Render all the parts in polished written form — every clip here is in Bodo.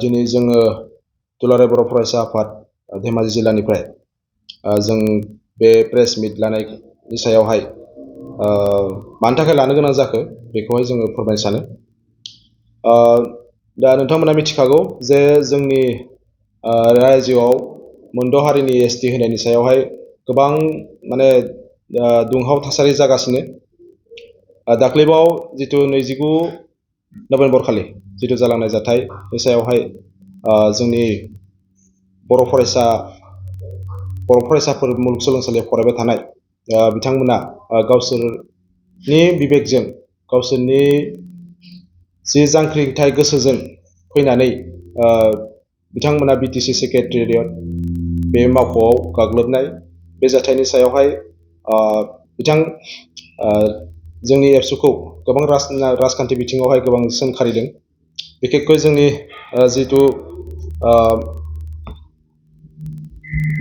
दिनै जोङो दुलाराय बर' फरायसा आफाद धेमाजि जिल्लानिफ्राय जों बे प्रेस मिट लानायनि सायावहाय मानि थाखाय लानो गोनां जाखो बेखौहाय जोङो फोरमायनो सानो। दा नोंथांमोना मिथिखागौ जे जोंनि रायजोआव मोनद' हारिनि एसटि होनायनि सायावहाय गोबां माने दुंहाव थासारि जागासिनो। दाख्लैबाव जिथु 29 नभेम्बर खालि जिथु जालांनाय जाथाय बे सायावहाय जोंनि बर' फरायसाफोर मुलुगसोलोंसालियाव फरायबाय थानाय बिथांमोना गावसोरनि बिबेकजों गावसोरनि जि जांख्रिथाय गोसोजों फैनानै बिथांमोना बिटिसि सेक्रेटारियेट बे मावख'आव गाग्लोबनाय बे जाथायनि सायावहाय जोंनि एबसुखौ गोबां राजखान्थि बिथिङावहाय गोबां सोंखारिदों। बिखेखকৈ जोंनि जिथु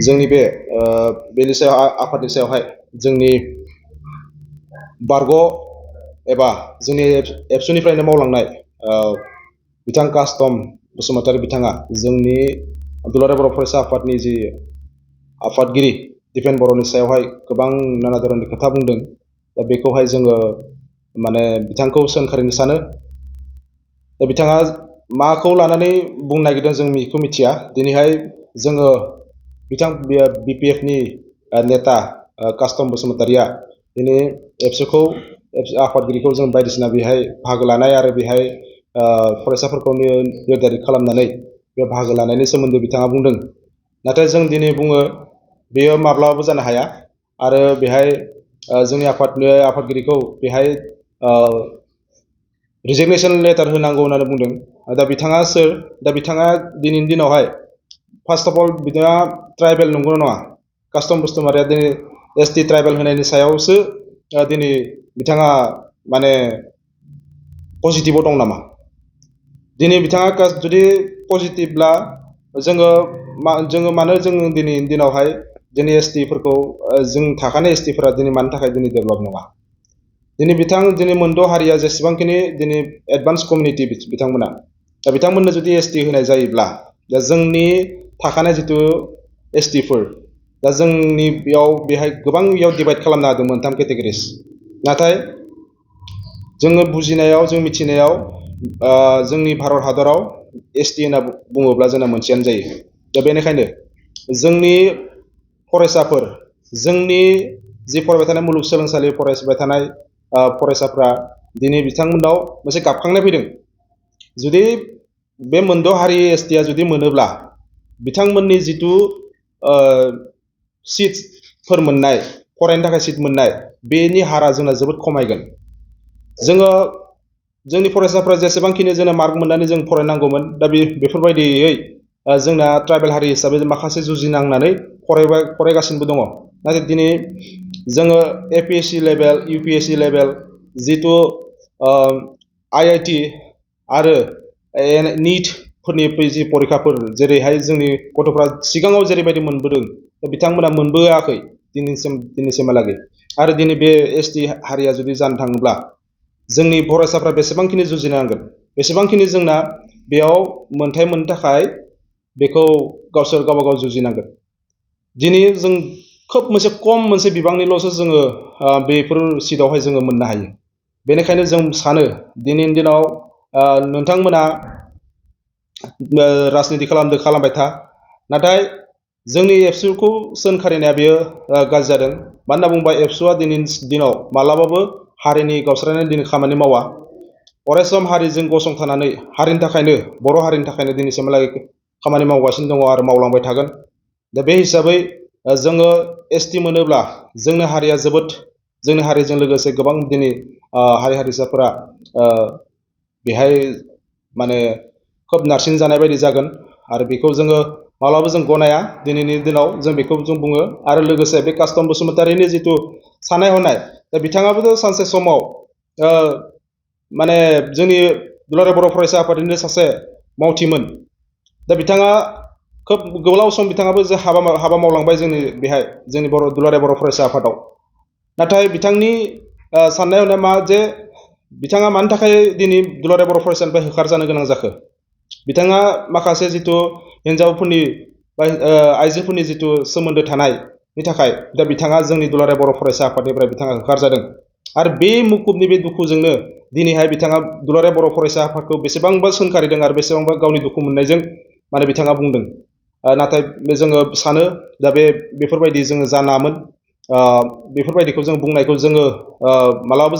जोंनि बेनि सायाव आफादनि सायावहाय जोंनि बारग' एबा जोंनि एबसुनिफ्रायनो मावलांनाय बिथां कास्टम बसुमतारी बिथाङा जोंनि दुलाराय बर' फरायसा आफादनि जि आफादगिरि दिपेन बर'नि सायावहाय गोबां नाना धरननि खोथा बुंदों। दा बेखौहाय जोङो माने बिथांखौ सोंखारिनो सानो। दा बिथाङा माखौ लानानै बुंनो नागिरदों जों बेखौ मिथिया। दिनैहाय जोङो बिथां बिपिएफनि नेता कास्टम बसुमतारीया दिनै एबसुखौ आफादगिरिखौ जों बायदिसिना बेहाय बाहागो लानाय आरो बेहाय फरायसाफोरखौ निर्धारित खालामनानै बे बाहागो लानायनि सोमोन्दै बिथाङा बुंदों। नाथाय जों दिनै बुङो बेयो माब्लाबाबो जानो हाया आरो बेहाय जोंनि आफादगिरिखौ बेहाय रिजिगनेसन लेटार होनांगौ होननानै बुंदों। दा बिथाङा सोर? दा बिथाङा दिनैनि दिनावहाय फार्स्ट अफ अल बिथाङा ट्राइबेल नंगौना नङा? कास्टम बसुमतारीया दिनै एसटि ट्राइबेल होनायनि सायावसो दिनै बिथाङा माने पजिटिभआव दं नामा? दिनै बिथाङा जुदि पजिटिभब्ला जोङो मानो जों दिनैनि दिनावहाय दिनै एसटिफोरखौ जों थाखानाय एसटिफोरा दिनै मानि थाखाय दिनै डेभेलप नङा? दिनै मोनद' हारिया जेसेबांखिनि दिनै एडभान्स कमिउनिटि बिथांमोना दा बिथांमोननो जुदि एसटि होनाय जायोब्ला दा जोंनि थाखानाय जिथु एसटिफोर दा जोंनि बेहाय गोबां डिभाइड खालामनो हादों मोनथाम केटेगरिस। नाथाय जोङो बुजिनायाव जों मिथिनायाव जोंनि भारत हादराव एसटि होनना बुङोब्ला जोंना मोनसेयानो जायो। दा बेनिखायनो जोंनि फरायसाफोर जोंनि जि फरायबाय थानाय मुलुगसोलोंसालि फरायबाय थानाय फरायसाफ्रा दिनै बिथांमोनाव मोनसे गाबखांनाय फैदों। जुदि बे मोनद' हारि एसटिया जुदि मोनोब्ला बिथांमोननि जिथु सिटफोर मोननाय फरायनो थाखाय सिट मोननाय बेनि हारा जोंना जोबोद खमायगोन। जोंनि फरायसाफ्रा जेसेबांखिनि जोंना मार्क मोननानै जों फरायनांगौमोन दा बेफोरबायदियै जोंना ट्राइबेल हारि हिसाबै माखासे जुजिनांनानै फरायगासिनोबो दङ। नाथाय दिनै जोङो एपिएससि लेभेल इउपिएससि लेभेल जिथु आइआइटि आरो निटफोरनि जि परिखाफोर जेरैहाय जोंनि गथ'फ्रा सिगाङाव जेरैबायदि मोनबोदों बिथांमोना मोनबोआखै दिनैसिमहालागै। आरो दिनै बे एसटि हारिया जुदि जानो थाङोब्ला जोंनि फरायसाफ्रा बेसेबांखिनि जुजिनांगोन बेसेबांखिनि जोंना बेयाव मोनथाय मोननो थाखाय बेखौ गावसोर गावबा गाव जुजिनांगोन। दिनै जों खोब मोनसे खम मोनसे बिबांनिल'सो जोङो बेफोर सिटआवहाय जोङो मोननो हायो। बेनिखायनो जों सानो दिनैनि दिनाव नोंथांमोना राजनिति खालामबाय था। नाथाय जोंनि एबसुखौ सोंखारिनाया बेयो गाज्रि जादों। मानो होनना बुङोबा एबसुआ दिनैनि दिनाव मालाबाबो हारिनि गावस्रानानै दिनै खामानि मावा। अरायसम हारिजों गसंथानानै हारिनि थाखायनो बर' हारिनि थाखायनो दिनैसिमहालागै खामानि मावगासिनो दङ आरो मावलांबाय थागोन। दा बे हिसाबै जोङो एसटि मोनोब्ला जोंनि हारिजों लोगोसे गोबां दिनै हारि हारिसाफोरा बेहाय माने खोब नारसिन जानाय बायदि जागोन आरो बेखौ जोङो माब्लाबाबो जों गनाया। दिनैनि दिनाव जों बेखौ जों बुङो। आरो लोगोसे बे कास्टम बसुमतारीनि जिथु साननाय हनाय दा बिथाङाबोथ' सानसे समाव माने जोंनि दुलाराय बर' फरायसा आफादनिनो सासे मावथिमोन। दा बिथाङा खोब गोलाव सम बिथाङाबो जे हाबा मावलांबाय बेहाय जोंनि दुलाराय बर' फरायसा आफादाव। नाथाय बिथांनि साननाय हनाया मा जे बिथाङा मानि थाखाय दिनै दुलाराय बर' फरायसानिफ्राय होखारजानो गोनां जाखो? बिथाङा माखासे जिथु हिन्जावफोरनि बा आइजोफोरनि जिथु सोमोन्दो थानायनि थाखाय दा बिथाङा जोंनि दुलाराय बर' फरायसा आफादनिफ्राय बिथाङा होखारजादों आरो बे मुखुबनि बे दुखुजोंनो दिनैहाय बिथाङा दुलाराय बर' फरायसा आफादखौ बेसेबांबा सोंखारिदों आरो बेसेबांबा गावनि दुखु मोननायजों माने बिथाङा बुंदों नाथाय जोङो सानो दा बेफोरबायदि जोङो जानामोन बेफोरबायदिखौ जों बुंनायखौ जोङो मालाबाबो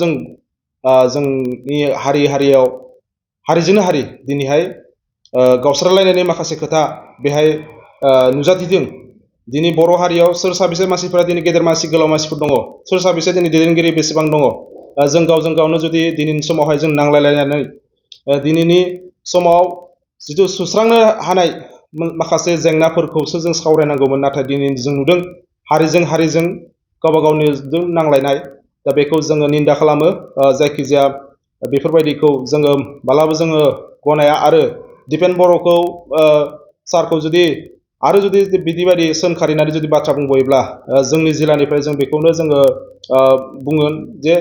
जोंनि हारियाव हारिजोंनो हारि दिनैहाय गावस्रालायनायनि माखासे खोथा बेहाय नुजाथिदों दिनै बर' हारियाव सोर साबेसे मानसिफोरा दिनै गेदेर मानसि गोलाव मानसिफोर दङ सोर साबेसे दिनै दैदेनगिरि बेसेबां दङ जों गावजों गावनो जुदि दिनैनि समावहाय जों नांलायलायनानै दिनैनि समाव जिथु सुस्रांनो हानाय माखासे जेंनाफोरखौसो जों सावरायनांगौमोन नाथाय दिनै जों नुदों हारिजों गावबा गावनिजों नांलायनाय दा बेखौ जोङो निन्दा खालामो जायखिजाया बेफोरबायदिखौ जोङो मालाबा जोङो गनाया आरो दिपेन बर'खौ सारखौ जुदि बिदिबायदि सोंखारिनानै जुदि बाथ्रा बुंबायोब्ला जोंनि जिल्लानिफ्राय जों बेखौनो जोङो बुङो जे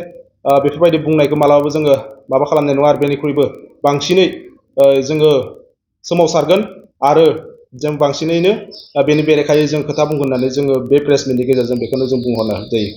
बेफोरबायदि बुंनायखौ मालाबाबो जोङो माबा खालामनाय नङा आरो बेनिख्रुइबो बांसिनै जोङो सोमावसारगोन आरो जों बांसिनैनो बेनि बेरेखायै जों खोथा बुंगोन होननानै जोङो बे प्रेस मिटनि गेजेरजों बेखौनो जों बुंहरनाय जायो